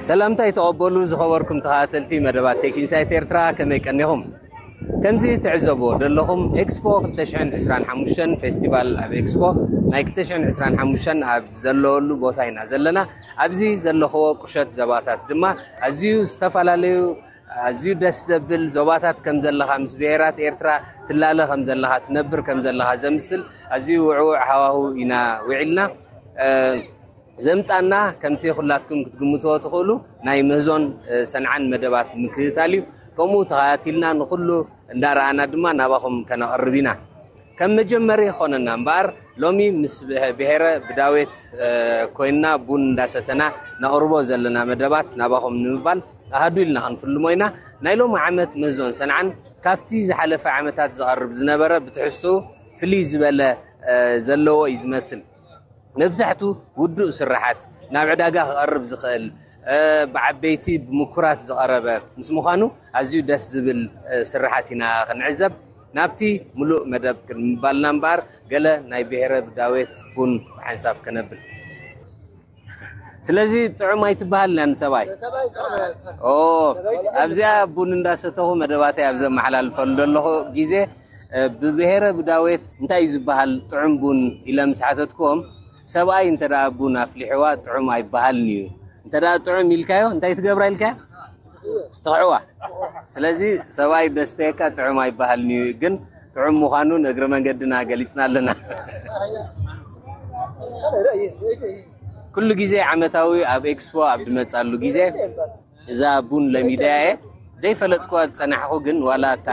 ሰላምታ ይተቐበሉ ዝኸበርኩም ተኸታተልቲ መደባት ቴክ ኢንሳይት ኤርትራ፣ ከመይ ቀኒኹም? ከምዚ ትዕዘብዎ ዘለኹም ኤክስፖ ክልተ ሽሕን ዕስራን ሓሙሽተን ፌስቲቫል ኣብ ኤክስፖ ናይ ክልተ ሽሕን ዕስራን ሓሙሽተን ኣብ ዘለወሉ ቦታ ኢና ዘለና። ኣብዚ ዘለኽዎ ቁሸት ዘባታት ድማ ኣዝዩ ዝተፈላለዩ ኣዝዩ ደስ ዘብል ዞባታት ከም ዘለኻ ምስ ብሄራት ኤርትራ ትላለ ከም ዘለኻ ትነብር ከም ዘለኻ ዘምስል ኣዝዩ ውዕውዕ ሃዋሁ ኢና ውዒልና። ዘምጻና ከምቲ ኩላትኩም ክትግምትዎ ትኽእሉ ናይ ምህዞን ሰንዓን መደባት ምክትታል እዩ። ከምኡ ተኸታቲልና ንኹሉ እንዳረኣና ድማ ናባኹም ከነቕርብ ኢና። ከም መጀመሪ ይኾነና እምበኣር ሎሚ ምስ ብሄረ ብዳዌት ኮይንና ቡን እንዳሰተና ነቕርቦ ዘለና መደባት ናባኹም ንምባል ኣሃዱ ኢልና ክንፍልሞ ኢና። ናይ ሎሚ ዓመት ምህዞን ሰንዓን ካብቲ ዝሓለፈ ዓመታት ዝቐርብ ዝነበረ ብትሕዝትኡ ፍልይ ዝበለ ዘለዎ እዩ ዝመስል። መብዛሕቱ ውዱእ ስራሓት ናብ ዕዳጋ ክቐርብ ዝኽእል ብዓበይቲ ብምኩራት ዝቐረበ ምስ ምዃኑ ኣዝዩ ደስ ዝብል ስራሓት ኢና ክንዕዘብ። ናብቲ ምሉእ መደብ ክንምባልና እምበኣር ገለ ናይ ብሄረ ብዳዌት ቡን ብሓንሳብ ከነብል። ስለዚ ጥዑም ኣይትበሃልን ንሰብኣይ። ኦ ኣብዚኣ ቡን እንዳሰተኹ መደባተይ ኣብ ዘመሓላልፈሉ ዘለኹ ግዜ ብብሄረ ብዳዌት እንታይ እዩ ዝበሃል ጥዑም ቡን ኢለ ምስ ሓተትክዎም፣ ሰብኣይ እንተ ደኣ ቡን ኣፍሊሕዋ ጥዑም ኣይበሃልን እዩ፣ እንተ ደኣ ጥዑም ኢልካዮ እንታይ ትገብራ ኢልካዮ? ትኽዕዋ። ስለዚ ሰብኣይ ደስተየካ ጥዑም ኣይበሃልን እዩ፣ ግን ጥዑም ምዃኑን እግሪ መንገድና ገሊጽና ኣለና። ኩሉ ግዜ ዓመታዊ ኣብ ኤክስፖ ኣብ ድመጻሉ ግዜ እዛ ቡን ለሚደያ እየ ዘይፈለጥኩዋ ዝጸናሕኩ፣ ግን ዋላ እታ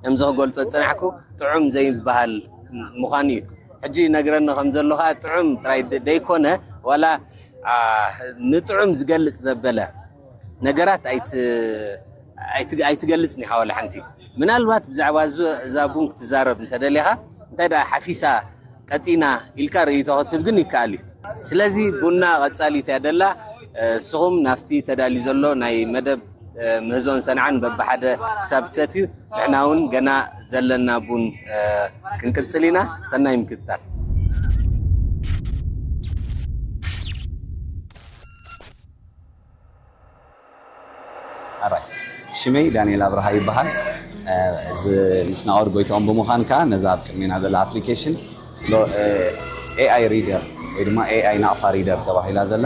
ከምዚ ክገልጾ ዝጸናሕኩ ጥዑም ዘይበሃል ምዃኑ እዩ። ሕጂ ነግረኒ ከም ዘሎ ከዓ ጥዑም ጥራይ ደ- ደይኮነ ዋላ አ፣ ንጥዑም ዝገልጽ ዘበለ ነገራት ኣይት- ኣይት- ኣይትገልጽን ኢኻ ዋላ ሓንቲ። ምናልባት ብዛዕባ እዙ- እዛ ቡን ክትዛረብ እንተደሊኻ እንታይ ደኣ ሓፊሳ ቀጢና ኢልካ ርእይቶ ክትህብ ግን ይከኣል እዩ። ስለዚ ቡና ቀጻሊት እያ ደላ። እስኹም ናብቲ ተዳልዩ ዘሎ ናይ መደብ ምህዞን ሰንዓን በብሓደ ክሳብ ትሰትዩ ንሕና እውን ገና ዘለና ቡን ክንቅጽል ኢና። ሰናይ ምክትታል። ኣራይ ሽመይ ዳንኤል ኣብርሃ ይበሃል። እዚ ምስ ናኦድ ጎይትኦም ብምዃን ከኣ ነዛ ኣብ ቅድሜና ዘላ ኣፕሊኬሽን ኤኣይ ሪደር ወይ ድማ ኤኣይ ናቕፋ ሪደር ተባሂላ ዘላ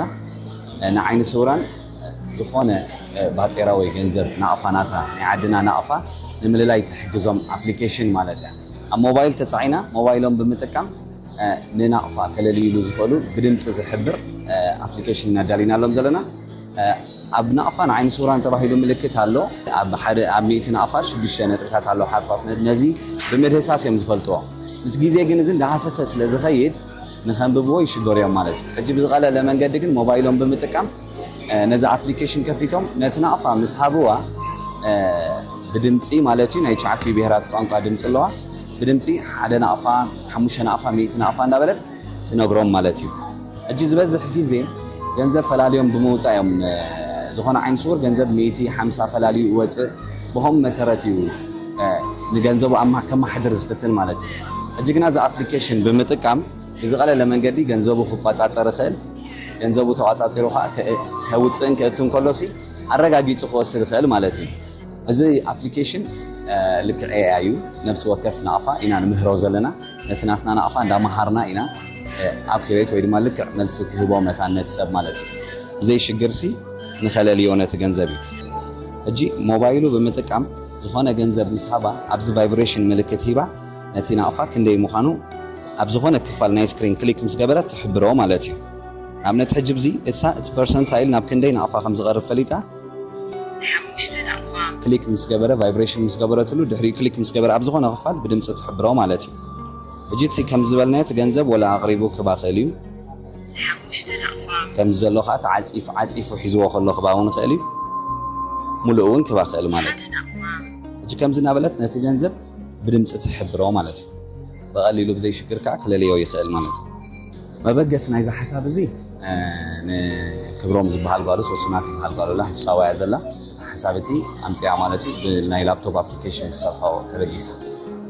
ንዓይኒ ስውራን ዝኾነ ባጤራ ወይ ገንዘብ ናቕፋ ናታ ናይ ዓድና ናቕፋ ንምልላይ ትሕግዞም ኣፕሊኬሽን ማለት እያ። ኣብ ሞባይል ተጻዒና ሞባይሎም ብምጥቃም ንናቕፋ ከለልይሉ ዝኽእሉ ብድምፂ ዝሕብር ኣፕሊኬሽን እናዳሊናሎም ዘለና። ኣብ ናቕፋ ንዓይኒ ስውራን ተባሂሉ ምልክት ኣሎ። ኣብ ሓደ ኣብ ሚእቲ ናቕፋ ሽዱሽተ ነጥብታት ኣሎ ሓርፋፍ ነዚ ብምድህሳስ እዮም ዝፈልጥዎ። ምስ ግዜ ግን እዚ እንዳሃሰሰ ስለ ዝኸይድ ንኸንብብዎ ይሽገሩ እዮም ማለት እዩ። ሕጂ ብዝቐለለ መንገዲ ግን ሞባይሎም ብምጥቃም ነዚ ኣፕሊኬሽን ከፊቶም ነቲ ናቕፋ ምስ ሃብዋ ብድምፂ ማለት እዩ ናይ ትሽዓቲኡ ብሄራት ቋንቋ ድምፂ ኣለዋ። ብድምፂ ሓደ ናቕፋ፣ ሓሙሽተ ናቕፋ፣ ሚእቲ ናቕፋ እንዳበለት ትነግሮም ማለት እዩ። ሕጂ ዝበዝሕ ግዜ ገንዘብ ፈላልዮም ብምውፃእ እዮም ዝኾነ ዓይን ስውር ገንዘብ ሚእቲ ሓምሳ ፈላልዩ ይወፅእ። ብኸም መሰረት እዩ ንገንዘቡ ከማሕድር ዝፍትን ማለት እዩ። ሕጂ ግና እዚ ኣፕሊኬሽን ብምጥቃም ብዝቐለለ መንገዲ ገንዘቡ ክቋፃፀር ይኽእል። ገንዘቡ ተቋፃፂሩ ከዓ ከውፅእን ከእትን ከሎሲ ኣረጋጊፁ ክወስድ ይኽእል ማለት እዩ። እዚ ኣፕሊኬሽን ልክዕ ኤኣይ እዩ። ነፍሲ ወከፍ ናቕፋ ኢና ንምህሮ ዘለና። ነቲ ናትና ናቕፋ እንዳመሃርና ኢና ኣኩሬት ወይ ድማ ልክዕ መልሲ ክህቦ መታን ነቲ ሰብ ማለት እዩ። ብዘይ ሽግርሲ ንኸለልዮ ነቲ ገንዘብ እዩ። ሕጂ ሞባይሉ ብምጥቃም ዝኾነ ገንዘብ ምስ ሃባ ኣብዚ ቫይብሬሽን ምልክት ሂባ ነቲ ናቕፋ ክንደይ ምዃኑ ኣብ ዝኾነ ክፋል ናይ ስክሪን ክሊክ ምስ ገበረት ትሕብሮ ማለት እዩ። ንኣብነት ሕጂ ብዚ እሳ እቲ ፐርሰንታይል ናብ ክንደይ ናቕፋ ከም ዝቐርብ ፈሊጣ ክሊክ ምስ ገበረ ቫይብሬሽን ምስ ገበረትሉ ድሕሪኡ ክሊክ ምስ ገበረ ኣብ ዝኾነ ክፋል ብድምፂ ትሕብሮ ማለት እዩ። ሕጂ እቲ ከም ዝበልናዮ እቲ ገንዘብ ወላ ኣቕሪቡ ክባ ክእል እዩ። ከምዚ ዘሎ ከዓ ተዓፂፉ ዓፂፉ ሒዝዎ ከሎ ክባ እውን ይኽእል እዩ። ሙሉእ እውን ክባ ክእል ማለት እዩ። ሕጂ ከምዚ እናበለት ነቲ ገንዘብ ብድምፂ ትሕብሮ ማለት እዩ። ብቐሊሉ ብዘይ ሽግር ከዓ ክለልዮ ይኽእል ማለት እዩ። መበገሲ ናይዚ ሓሳብ እዚ ንክብሮም ዝበሃል ጓሉ ሶሱና ትበሃል ጓሉ ኣላ ሕጂ ሳዋ እያ ዘላ። እቲ ሓሳብ እቲ ኣምፅኣ ማለት እዩ። ብናይ ላፕቶፕ ኣፕሊኬሽን ክሰርሖ ተበጊሳ።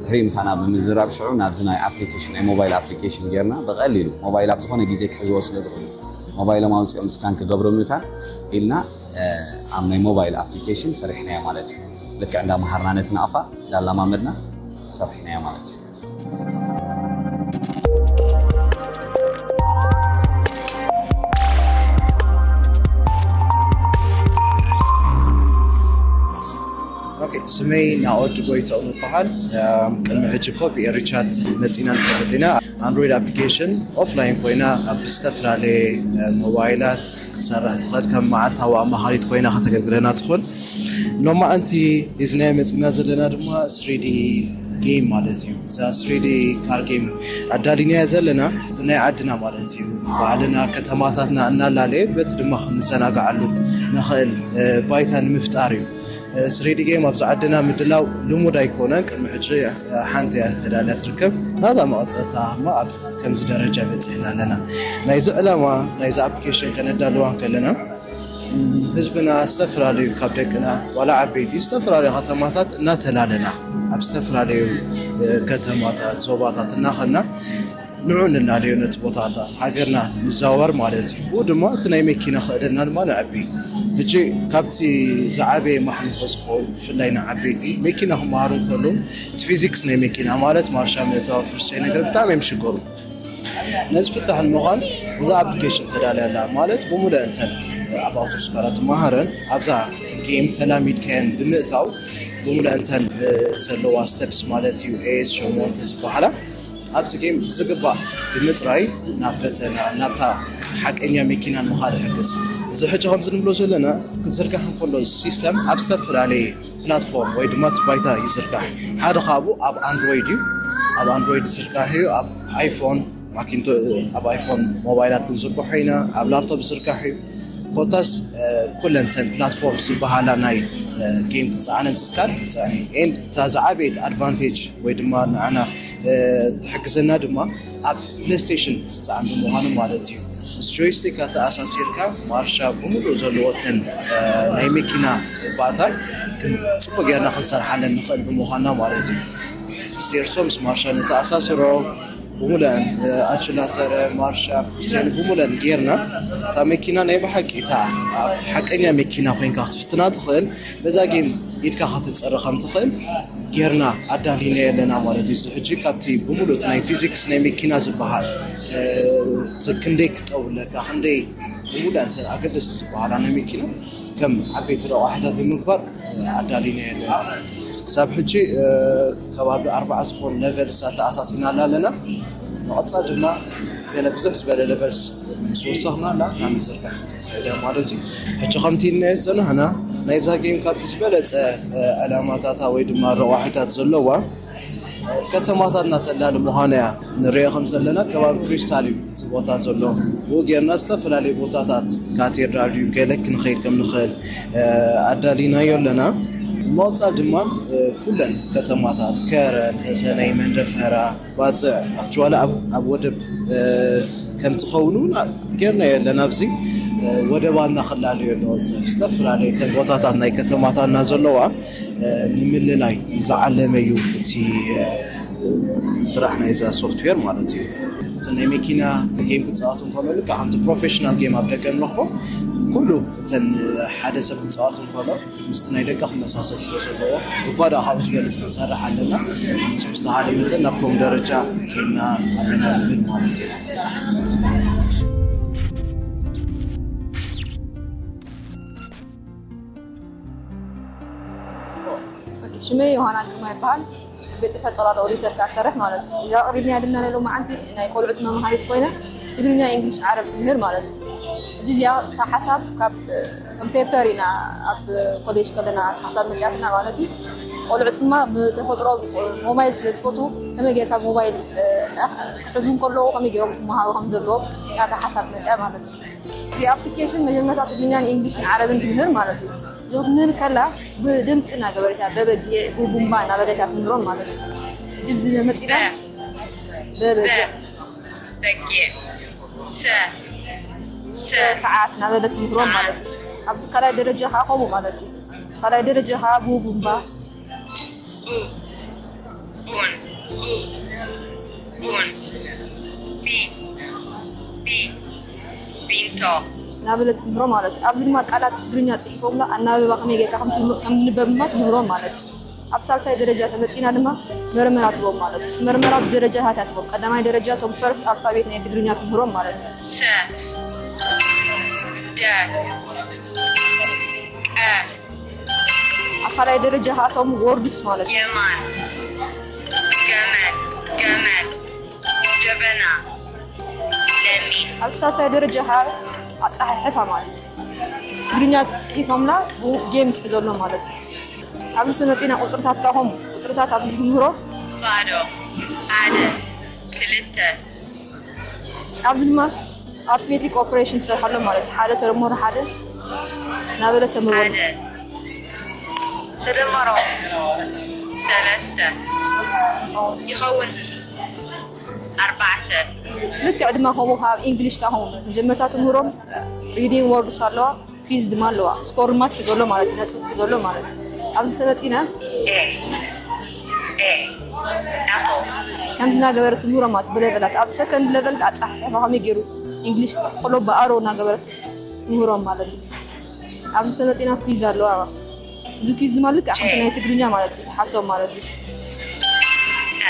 ድሕሪ ምሳና ብምዝራብ ሽዑ ናብዚ ናይ ኣፕሊኬሽን ናይ ሞባይል ኣፕሊኬሽን ጌርና ብቐሊሉ ሞባይል ኣብ ዝኾነ ግዜ ክሕዝዎ ስለ ዝኽእሉ ሞባይሎም ኣውፂኦም ስካን ክገብሩ ምልካ ኢልና ኣብ ናይ ሞባይል ኣፕሊኬሽን ሰሪሕናዮ ማለት እዩ። ልክዕ እንዳመሃርና ነቲ ናቕፋ እንዳላማመድና ሰሪሕናዮ ማለት እዩ። ስመይ ናኦድ ጎይታኦም ይበሃል። ቅድሚ ሕጂ እኮ ብኤሪቻት መፂና ንፈልጥ ኢና። ኣንድሮይድ ኣፕሊኬሽን ኦፍላይን ኮይና ኣብ ዝተፈላለየ ሞባይላት ክትሰርሕ ትኽእል፣ ከም መዓልታዊ ኣማኻሪት ኮይና ከተገልግለና ትኽእል። ሎማዓንቲ ሒዝናዮ መፂና ዘለና ድማ ስሪዲ ጌም ማለት እዩ። እዛ ስሪዲ ካር ጌም ኣዳሊናያ ዘለና ናይ ዓድና ማለት እዩ። ባህልና ከተማታትና እናላለየት በቲ ድማ ክንዘናግዓሉ ንኽእል ባይታ ንምፍጣር እዩ። ስሪዲ ጌም ኣብዚ ዓድና ምድላው ልሙድ ኣይኮነን። ቅድሚ ሕጂ ሓንቲ እያ ተዳልያ ትርከብ። ናታ መቐፀልታ ድማ ኣብ ከምዚ ደረጃ በፂሕና ኣለና። ናይዚ ዕላማ ናይዚ ኣፕሊኬሽን ከነዳልዋ እንከለና ህዝብና ዝተፈላለዩ ካብ ደቅና ዋላ ዓበይቲ ዝተፈላለዩ ከተማታት እናተላለና ኣብ ዝተፈላለዩ ከተማታት ዞባታት እናኸና ንዑ ንላለዮ ነቲ ቦታታት ሃገርና ንዛወር ማለት እዩ። ብኡ ድማ እቲ ናይ መኪና ክእለትና ድማ ንዕቢ። ሕጂ ካብቲ ዝዓበየ ማሕንኾ ዝኸውን ብፍላይ ንዓበይቲ መኪና ክመሃሩ እንከለዉ እቲ ፊዚክስ ናይ መኪና ማለት ማርሻ ምእታው ፍርሰይ ነገር ብጣዕሚ እዮም ሽገሩ። ነዚ ፍታሕ ንምዃን እዛ ኣፕሊኬሽን ተዳልያ ኣላ ማለት ብምሉእ እንተን ኣብ ኣውቶስካራ ትመሃረን ኣብዛ ጌም ተላሚድካየን ብምእታው ብምሉእ እንተን ዘለዋ ስተፕስ ማለት እዩ ኤስ ሸሞንተ ዝበሃላ ኣብዚ ጌም ብዝግባእ ብምፅራይ ናብ ፈተና ናብታ ሓቀኛ መኪና ንምኻድ ይሕግዝ። እዚ ሕጂ ከምዚ ንብሎ ዘለና ክዝርጋሕ እንከሎ እዚ ሲስተም ኣብ ዝተፈላለየ ፕላትፎርም ወይ ድማ እቲ ባይታ ይዝርጋሕ። ሓደ ካብኡ ኣብ ኣንድሮይድ እዩ። ኣብ ኣንድሮይድ ዝዝርጋሕ እዩ። ኣብ ኣይፎን ማኪንቶ ኣብ ኣይፎን ሞባይላት ክንዝርግሖ ኢና። ኣብ ላፕቶፕ ዝዝርጋሕ እዩ። ኮታስ ኩለን ተን ፕላትፎርም ዝበሃላ ናይ ጌም ክፀዓነን ዝካል ክፀዓን እዩ። ኤንድ እታ ዝዓበየት ኣድቫንቴጅ ወይ ድማ ንዓና ትሕግዘና ድማ ኣብ ፕሌስቴሽን ዝፀዓን ብምዃኑ ማለት እዩ። ምስ ጆይስቲክ ኣተኣሳሲርካ ማርሻ ብምሉእ ዘለዎ ተን ናይ መኪና ባታ ጽቡቅ ጌርና ክንሰርሓለን ንኽእል ብምዃንና ማለት እዩ። ስቴርሶ ምስ ማርሻ ንተኣሳስሮ ብምሉእን ኣክስላተረ ማርሻ ፍርሴን ብምሉእን ጌርና እታ መኪና ናይ ብሓቂ እታ ሓቀኛ መኪና ኮይንካ ክትፍትና ትኽእል። በዛ ጌም ኢድካ ክትፀረ ከም ትኽእል ጌርና ኣዳሊና ኣለና ማለት እዩ። እዚ ሕጂ ካብቲ ብምሉእ እቲ ናይ ፊዚክስ ናይ መኪና ዝበሃል ክንደይ ክጠውለካ ክንደይ ብምሉእ እንተ ኣገደስቲ ዝበሃላ ናይ መኪና ከም ዓበይቲ ረቋሕታት ብምግባር ኣዳሊና ኣለና። ክሳብ ሕጂ ከባቢ ኣርባዓ ዝኾኑ ሌቨልስ ኣተኣታቲናላ ኣለና። መቐፃል ድማ ገለ ብዙሕ ዝበለ ሌቨልስ ምስ ወሰኽናላ ናብ ምዝርጋሕ ክትኸይድ እያ ማለት እዩ። ሕጂ ከምቲ ኢልናዮ ዝፀናሕና ናይዛ ጌም ካብቲ ዝበለፀ ዕላማታታ ወይ ድማ ረቋሒታት ዘለዋ ከተማታትና ተላሊ ምዃና እያ ንሪኦ ከም ዘለና። ከባቢ ክሪስታል እዩ እቲ ቦታ ዘሎ። ብኡ ጌርና ዝተፈላለዩ ቦታታት ካቴድራል እዩ ገለ ክንኸይድ ከም ንኽእል ኣዳሊናዮ ኣለና። ብምቕፃል ድማ ኩለን ከተማታት ከረን፣ ተሰነይ፣ መንደፈራ፣ ባፅዕ ኣክቹዋሊ ኣብ ወደብ ከም ትኸውን እውን ጌርና የለን። ኣብዚ ወደባትና ክላለዩ ኣለዎ። ዝተፈላለዩ ተን ቦታታት ናይ ከተማታትና ዘለዋ ንምልላይ ዝዓለመ እዩ እቲ ስራሕ ናይዛ ሶፍትዌር ማለት እዩ። እቲ ናይ መኪና ጌም ክፃወቱ እንከሎ ልካ ከምቲ ፕሮፌሽናል ጌም ኣብ ደገ ንረኽቦ ኩሉ እተን ሓደ ሰብ ክፃወቱ እንከሎ ምስቲ ናይ ደቂ ክመሳሰል ስለ ዘለዎ እኳ ደኣ ካብኡ ዝበልፅ ክንሰርሕ ኣለና። ምስ ብዝተኻለ መጠን ናብ ከምኡ ደረጃ ኬድና ኣለና ንብል ማለት እዩ። ሽመይ ዮሃና ግርማ ይበሃል። ቤት ጽሕፈት ጠቕላላ ኦዲተር ከኣ ዝሰርሕ ማለት እዩ። እዛ ኣቕሪብናያ ዘለና ሎማዓንቲ ናይ ቆልዑት መምሃሪት ኮይና ትግርኛ፣ ኢንግሊሽ፣ ዓረብ ትምህር ማለት እዩ። ሕጂ እዚኣ እታ ሓሳብ ካብ ከም ፔፐር ኢና ኣብ ኮሌጅ ከለና ሓሳብ መፅያትና ማለት እዩ። ቆልዑት ድማ ብተፈጥሮ ሞባይል ስለ ዝፈትዉ ከመይ ጌርካ ሞባይል ክሕዙ እንከለዉ ከመይ ጌሮም ክመሃሩ ከም ዘለዎም እያ እታ ሓሳብ መፅያ ማለት እዩ። እዚ ኣፕሊኬሽን መጀመርታ ትግርኛን ኢንግሊሽን ዓረብን ትምህር ማለት እዩ። እዞም ትምህር ከላ ብድምፂ እናገበረት እያ በበጊዕ ጉጉምባ እናበለት እያ ትምህሮም ማለት እዩ። ሕጂ ብዚ መፂና በበጊዕ በጊዕ ሰ ሰዓት እናበለት ትምህሮም ማለት እዩ። ኣብዚ ካልኣይ ደረጃ ከዓ ከምኡ ማለት እዩ። ካልኣይ ደረጃ ከዓ ጉጉምባ ኡ ኡን ኡ ኡን ቢ ቢ ቢንቶ እናበለት ትምህሮ ማለት እዩ። ኣብዚ ድማ ቃላት ትግርኛ ፅሒፎምላ ኣናበባ ከመይ ጌርካ ከም ትምህሮ- ከም ንበብማ ትምህሮም ማለት እዩ። ኣብ ሳልሳይ ደረጃ ተመፂና ድማ መርመራ ትቦም ማለት እዩ። መርመራ ብደረጃታት ትቦም። ቀዳማይ ደረጃ ቶም ፈርስት ኣልፋቤት ናይ ትግርኛ ትምህሮም ማለት እዩ። ሰ ደ ቀ ኣብ ካልኣይ ደረጃ ከዓ ቶም ወርድስ ማለት እዩ። የማን ገመል ገመል ጀበና ለሚን ኣብ ሳልሳይ ደረጃ ከዓ ኣፀሓሕፋ ማለት እዩ። ትግርኛ ፅሒፎምላ ጌም ትሕዘሎ ማለት እዩ። ኣብዚ ተመፂና ቁፅርታት ከዓ ኹም ቁፅርታት ኣብዚ ትምህሮ ባዶ ሓደ ክልተ ኣብዚ ድማ ኣርትሜትሪክ ኦፕሬሽን ትሰርሓሎ ማለት እዩ። ሓደ ተደመሮ ሓደ እናበለት ተምህሮ ሓደ ተደመሮ ሰለስተ ይኸውን ኣርባዕተ ልክዕ ድማ ከምኡ ካብ ኢንግሊሽ ከዓ ከምኡ መጀመርታ ትምህሮም ሪዲንግ ወርድስ ኣለዋ፣ ፊዝ ድማ ኣለዋ። ስኮር ድማ ትሕዘሎ ማለት እዩ። ነጥቢ ትሕዘሎ ማለት እዩ። ኣብዚ ተመፂና ኤ ኤ ኣፖ ከምዚ እናገበረት ትምህሮም ማለት ብሌቨላት ኣብ ሰከንድ ሌቨል ኣፃሓሕፋ ከመይ ገይሩ ኢንግሊሽ ከሎ ብኣሮ እናገበረት ትምህሮም ማለት እዩ። ኣብዚ ተመፂና ኩዝ ኣለዋ። እዚ ኩዝ ድማ ልክዕ ከምቲ ናይ ትግርኛ ማለት እዩ። ሓቶም ማለት እዩ።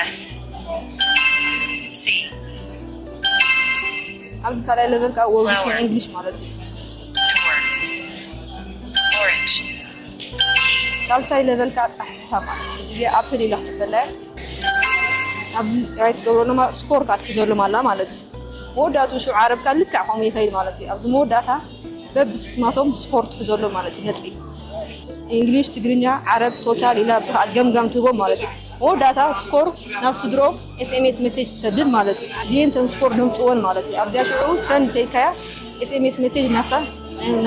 ኤስ ሲ ኣብዚ ካልኣይ ሌቨል ከዓ ወርድስ ናይ ኢንግሊሽ ማለት እዩ። ኦር ኦረንጅ ሳልሳይ ሌቨል ከዓ ፃሕሕፋ ማለት እዩ። እዚ ኣፕል ኢላ ክትበላ ኣብዚ ራይት ትገብረሎም ስኮር ከዓ ትሕዘሎም ኣላ ማለት እዩ። መወዳእትኡ ሽዑ ዓረብ ከዓ ልክዕ ከምኡ ይኸይድ ማለት እዩ። ኣብዚ መወዳእታ በብስማቶም ስኮር ትሕዘሎም ማለት እዩ። ነጥቢ እንግሊሽ፣ ትግርኛ፣ ዓረብ ቶታል ኢላ ብዝኸኣል ገምጋም ትህቦም ማለት እዩ። መወዳእታ ስኮር ናብ ስድሮኦም ኤስኤምኤስ ሜሴጅ ትሰድድ ማለት እዩ። እዚኤን ተን ስኮር ደምፅወን ማለት እዩ። ኣብዚኣ ሽዑ ሰንድ ተልካያ ኤስኤምኤስ ሜሴጅ ናፍታ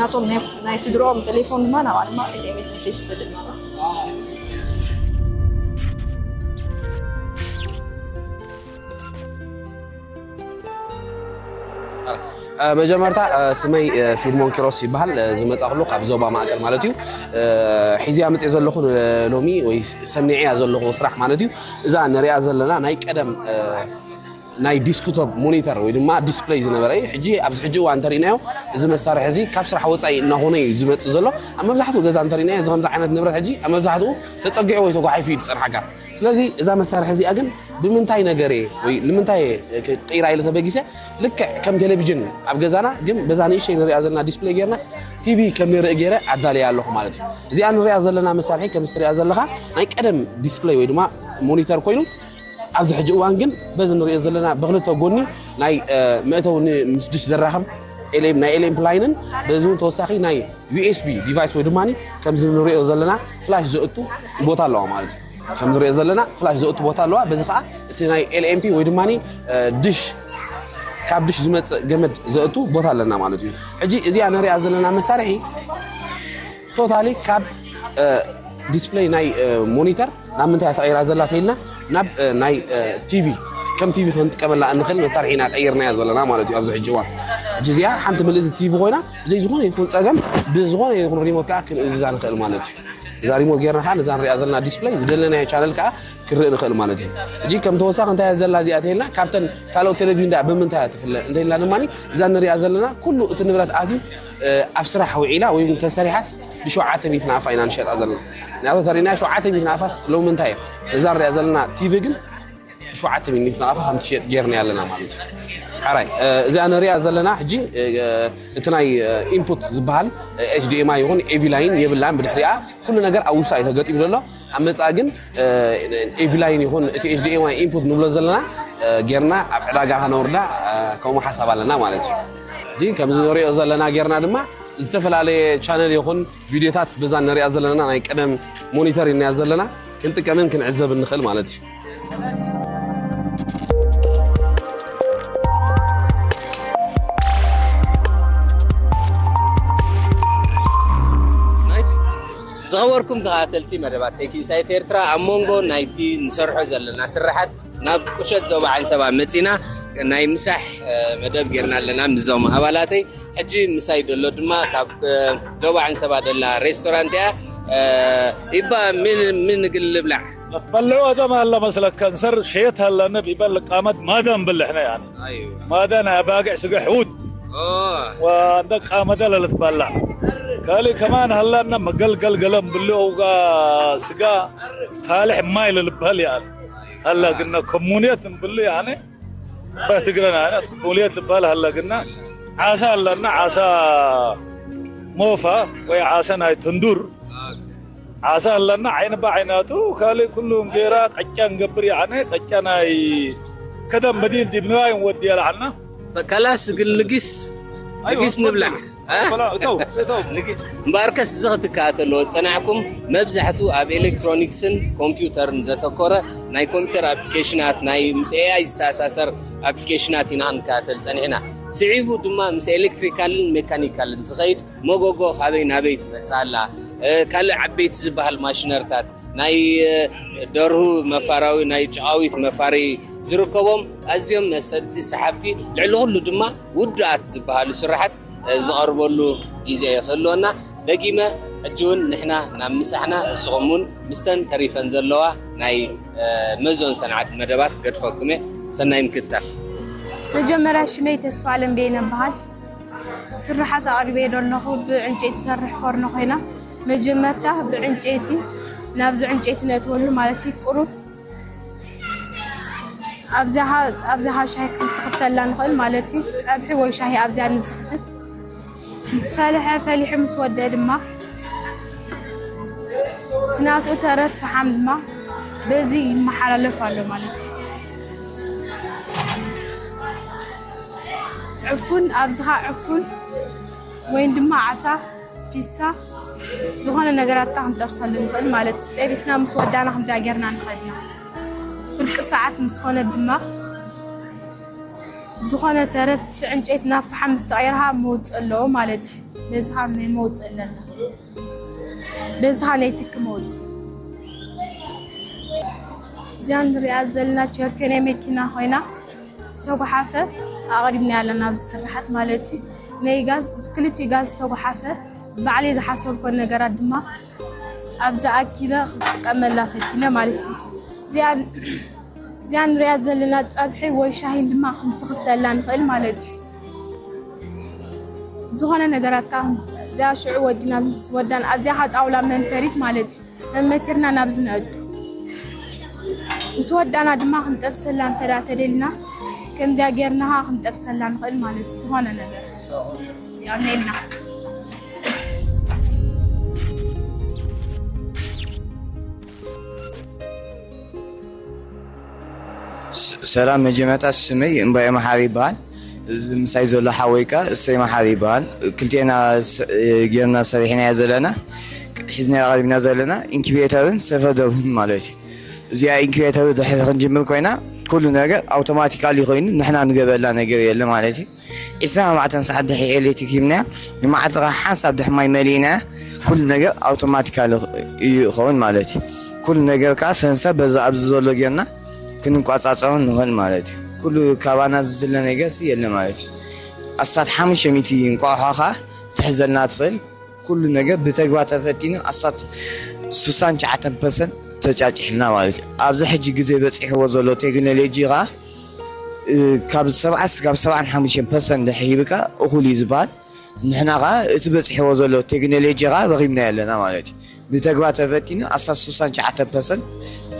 ናቶም ናይ- ናይ ስድሮኦም ቴሌፎን ድማ ናብኣ ድማ ኤስኤምኤስ ሜሴጅ ትሰድድ ማለት እዩ። መጀመርታ ስመይ ፊልሞን ኪሮስ ይበሃል። ዝመፃእኩሉ ካብ ዞባ ማእከል ማለት እዩ። ሕዚያ መፅእ ዘለኹ ሎሚ ወይ ሰኒዕያ ዘለኹ ስራሕ ማለት እዩ። እዛ ንሪኣ ዘለና ናይ ቀደም ናይ ዲስክቶፕ ሞኒተር ወይ ድማ ዲስፕሌይ ዝነበረ እዩ። ሕጂ ኣብዚ ሕጂ እዋን እንተሪእናዮ እዚ መሳርሒ እዚ ካብ ስራሕ ወፃኢ እናኾነ እዩ ዝመፅእ ዘሎ። ኣብ መብዛሕትኡ ገዛ እንተሪእናዮ እዚ ከምዚ ዓይነት ንብረት ሕጂ ኣብ መብዛሕትኡ ተፀጊዑ ወይ ተጓሒፉ እዩ ዝፀንሓካ። ስለዚ እዛ መሳርሒ እዚኣ ግን ብምንታይ ነገር እየ ወይ ንምንታይ ክቕይራ ኢለ ተበጊሰ ልክዕ ከም ቴሌቪዥን ኣብ ገዛና ግን በዛ ንእሽተይ ንሪኣ ዘለና ዲስፕሌይ ጌርናስ ቲቪ ከም ንርኢ ገይረ ኣዳልያ ኣለኹ ማለት እዩ። እዚኣ ንሪኣ ዘለና መሳርሒ ከም ትሪኣ ዘለኻ ናይ ቀደም ዲስፕሌይ ወይ ድማ ሞኒተር ኮይኑ ኣብዚ ሕጂ እዋን ግን በዚ ንሪኦ ዘለና ብክልተ ጎኒ ናይ መእተዊ ምስ ድሽ ዘራኸብ ኤልኤም ናይ ኤልኤም ፕላይንን በዚ እውን ተወሳኺ ናይ ዩኤስቢ ዲቫይስ ወይ ድማ ከምዚ ንሪኦ ዘለና ፍላሽ ዘእቱ ቦታ ኣለዋ ማለት እዩ። ከም ንሪኦ ዘለና ፍላሽ ዘእቱ ቦታ ኣለዋ። በዚ ከዓ እቲ ናይ ኤልኤምፒ ወይ ድማ ድሽ ካብ ድሽ ዝመፅእ ገመድ ዘእቱ ቦታ ኣለና ማለት እዩ። ሕጂ እዚኣ ንሪኣ ዘለና መሳርሒ ቶታሊ ካብ ዲስፕሌይ ናይ ሞኒተር ናብ ምንታይ ተቐይራ ዘላ ተይልና ናብ ናይ ቲቪ ከም ቲቪ ክንጥቀመላ እንኽእል መሳርሒ ኢና ቀይርናያ ዘለና ማለት እዩ። ኣብዚ ሕጂ እዋን ሕጂ እዚኣ ሓንቲ ምልእቲ ቲቪ ኮይና ብዘይ ዝኾነ ይኹን ፀገም ብዝኾነ ይኹን ሪሞት ከዓ ክንእዝዛ ንኽእል ማለት እዩ። እዛ ሪሞት ጌርና ከዓ ነዛ ንሪኣ ዘለና ዲስፕሌይ ዝደለናዮ ቻነል ከዓ ክንርኢ ንኽእል ማለት እዩ። ሕጂ ከም ተወሳኺ እንታይ እያ ዘላ እዚኣ ተይልና ካብተን ካልኦት ቴሌቪዥን ዳ ብምንታይ እያ ትፍለ እንተይልና ድማ እዛ ንሪኣ ዘለና ኩሉ እቲ ንብረት ኣትዩ ኣብ ስራሕ ውዒላ ወይ እውን ተሰሪሓስ ብሸውዓተ ሚእቲ ናቕፋ ኢና ንሸጣ ዘለና። ንያቶ ተሪእናያ ሸውዓተ ሚእቲ ናቕፋስ ሎሚ እንታይ እያ እዛ ንሪኣ ዘለና ቲቪ ግን ሸውዓተ ሚእቲ ናቕፋ ከም ትሸጥ ጌርና ኣለና ማለት እዩ። ሓራይ እዚኣ ንሪኣ ዘለና ሕጂ እቲ ናይ ኢንፑት ዝበሃል ኤችዲኤምኣይ ይኹን ኤቪ ላይን የብላን። ብድሕሪኣ ኩሉ ነገር ኣብ ውሽጣ እዩ ተገጢሙ ዘሎ። ኣብ መጻ ግን ኤቪ ላይን ይኹን እቲ ኤችዲኤምኣይ ኢንፑት ንብሎ ዘለና ጌርና ኣብ ዕዳጋ ከነውርዳ ከምኡ ሓሳብ ኣለና ማለት እዩ። እዚ ከምዚ ንሪኦ ዘለና ጌርና ድማ ዝተፈላለየ ቻነል ይኹን ቪዲዮታት በዛ ንሪኣ ዘለና ናይ ቀደም ሞኒተር ኢና ዘለና ክንጥቀምን ክንዕዘብ ንኽእል ማለት እዩ። ዝኸበርኩም ተኸታተልቲ መደባት ቴክ ኢንሳይት ኤርትራ ኣብ መንጎ ናይቲ ንሰርሖ ዘለና ስራሓት ናብ ቁሸት ዞባ ዓንሰባ መፂና ናይ ምሳሕ መደብ ጌርና ኣለና ምስዞም ኣባላተይ። ሕጂ ምሳይ ደሎ ድማ ካብ ዞባ ዓንሰባ ደላ ሬስቶራንት እያ። ይባ ምን ምን ግል ልብላዕ በልዑ ኣደም ኣለ መስለካ እንሰር ሸየት ኣለነ ቢበል ቃመት ማዳን ብልሕነ ያ ማዳን ኣባግዕ ስገ ሕውት ወንደ ቃመደለ ልትበላዕ ካልእ ከማን ሃላና መገልገል ገለ ንብልዑ ስጋ ፋልሕ ማይ ልልበሃል ይኣል ሃላ ግና ከሙንየት ንብሉ ያነ በትግረና ያነ ከሙንየት ልበሃል ሃላ ግና ዓሳ ኣለና ዓሳ ሞፋ ወይ ዓሳ ናይ ትንዱር ዓሳ ኣለና ዓይኒ ብዓይናቱ ካልእ ኩሉ እንጌራ ቀጫ ንገብር ያነ ቀጫ ናይ ከደም መዲን ዲብንዋይ ወዲ ያልዓልና ከላስ ግን ልግስ ልግስ ንብላዕ እተው እተው እምበኣርከስ እዚ ክትከኣተለዎ ዝጸናሕኩም መብዛሕቱ ኣብ ኤሌክትሮኒክስን ኮምፒውተርን ዘተኮረ ናይ ኮምፒውተር ኣፕሊኬሽናት ናይ ምስ ኤኣይ ዝተኣሳሰር ኣፕሊኬሽናት ኢና ክንከታተል ጸኒሕና። ስዒቡ ድማ ምስ ኤሌክትሪካልን ሜካኒካልን ዝኸይድ መጎጎ ካበይ ናበይ ትመጽእ ኣላ፣ ካልእ ዓበይቲ ዝበሃል ማሽነርታት ናይ ደርሁ መፋራዊ ናይ ጨቓዊት መፋሪ ዝርከቦም ኣዝዮም መሰጥቲ ሰሓብቲ ልዕሊ ኩሉ ድማ ውዱኣት ዝበሃሉ ስራሓት ዝቐርበሉ ግዜ ክህልወና ደጊመ ሕጂ እውን ንሕና ናብ ምሳሕና እስኹም እውን ምስተን ተሪፈን ዘለዋ ናይ መዞን ሰንዓት መደባት ገድፈኩም እየ። ሰናይ ምክትታል። መጀመርያ ሽመይ ተስፋ ኣለም በየነ እበሃል። ስርሓት ኣቕሪበ ዶ ኣለኹ ብዕንጨይቲ ትሰርሕ ፎርኖ ኮይና መጀመርታ ብዕንጨይቲ ናብዚ ዕንጨይቲ ነእትወሉ ማለት እዩ ቁሩብ ኣብዚኣ ሻሂ ክንስኽተላ ንኽእል ማለት እዩ። ፀብሒ ወይ ሻሂ ኣብዚኣ ንስኽትት ምስ ፈለሐ ፈሊሑ ምስ ወደአ ድማ እቲ ናቱ ተረፍ ፈሓም ድማ በዚ ይመሓላለፍ ኣሎ ማለት እዩ። ዕፉን ኣብዚኻ ዕፉን ወይን ድማ ዓሳ ፒሳ ዝኾነ ነገራትካ ክንጠብሰሉ ንኽእል ማለት እዩ። ጠቢስና ምስ ወዳና ከምዚኣ ጌርና ንኸድና ፍርቂ ሰዓት ምስ ኮነ ድማ ዝኾነ ተረፍ እቲ ዕንጨይቲ ናብ ፈሓም ምስ ተቐየርካ መውፅእ ኣለዎ ማለት እዩ። በዚኻ ናይ መውፅእ ኣለና በዚኻ ናይ ትኪ መውፅእ እዚኣ ንሪኣ ዘለና ቸርኬ ናይ መኪና ኮይና ዝተጓሓፈ ኣቕሪብና ኣለና ኣብዚ ስርሓት ማለት እዩ። ናይ ጋዝ ክልቲኡ ጋዝ ዝተጓሓፈ ባዕለይ ዝሓሰብኮ ነገራት ድማ ኣብዚ ኣኪበ ክጥቀመላ ፈቲነ ማለት እዩ። እዚኣ ንሪኣ ዘለና ፀብሒ ወይ ሻሂን ድማ ክንስኽተላ ንኽእል ማለት እዩ። ዝኾነ ነገራት እዚኣ ሽዑ ወዲና ምስ ወዳን ኣብዚኣ ጣውላ መንፈሪት ማለት እዩ። መመቲርና ናብዚ ነእቱ ምስ ወዳና ድማ ክንጠብሰላ እንተዳ ተደልና ከምዚኣ ጌርናኻ ክንጠብሰላ ንኽእል ማለት እዩ። ዝኾነ ነገር ያኔልና ሰላም መጀመርታ ስመይ እምባየ መሓሪ ይበሃል። እዚ ምሳይ ዘሎ ሓወይ ከኣ እሰይ መሓሪ ይበሃል። ክልቴና ጌርና ሰሪሕናያ ዘለና ሒዝና ቀሪብና ዘለና ኢንኩቤተርን ሰፈደሩን ማለት እዩ። እዚኣ ኢንኩቤተር ድሕሪ ክንጅምር ኮይና ኩሉ ነገር ኣውቶማቲካሊ ኮይኑ ንሕና ንገበላ ነገር የለ ማለት እዩ። ዒስራን ኣርባዕተን ሰዓት ድሕሪ ኤሌክትሪክ ሂብናያ ንመዓልቲ ከዓ ሓንሳብ ድሕሪ ማይ መሊእናያ ኩሉ ነገር ኣውቶማቲካሊ እዩ ይኸውን ማለት እዩ። ኩሉ ነገር ከዓ ሰንሰር በዚ ኣብዚ ዘሎ ጌርና ክንቋፃፀሩ ንኽእል ማለት እዩ። ኩሉ ካባና ዝድለ ነገር ሲ የለ ማለት እዩ። ኣስታት ሓሙሽተ ሚእቲ እንቋቑሖ ከዓ ትሕዘልና ትኽእል። ኩሉ ነገር ብተግባር ተፈቲኑ ኣስታት ሱሳን ትሽዓተን ፐርሰንት ተጫጭሕልና ማለት እዩ። ኣብዚ ሕጂ ግዜ በፂሕዎ ዘሎ ቴክኖሎጂ ከዓ ካብ ሰብዓ ስጋብ ሰብዓን ሓሙሽተን ፐርሰንት ድሕር ሂብካ እኹል እዩ ዝበሃል። ንሕና ከዓ እቲ በፂሕዎ ዘሎ ቴክኖሎጂ ከዓ ረኺብናዮ ኣለና ማለት እዩ። ብተግባር ተፈቲኑ ኣስታት ሱሳን ትሽዓተን ፐርሰንት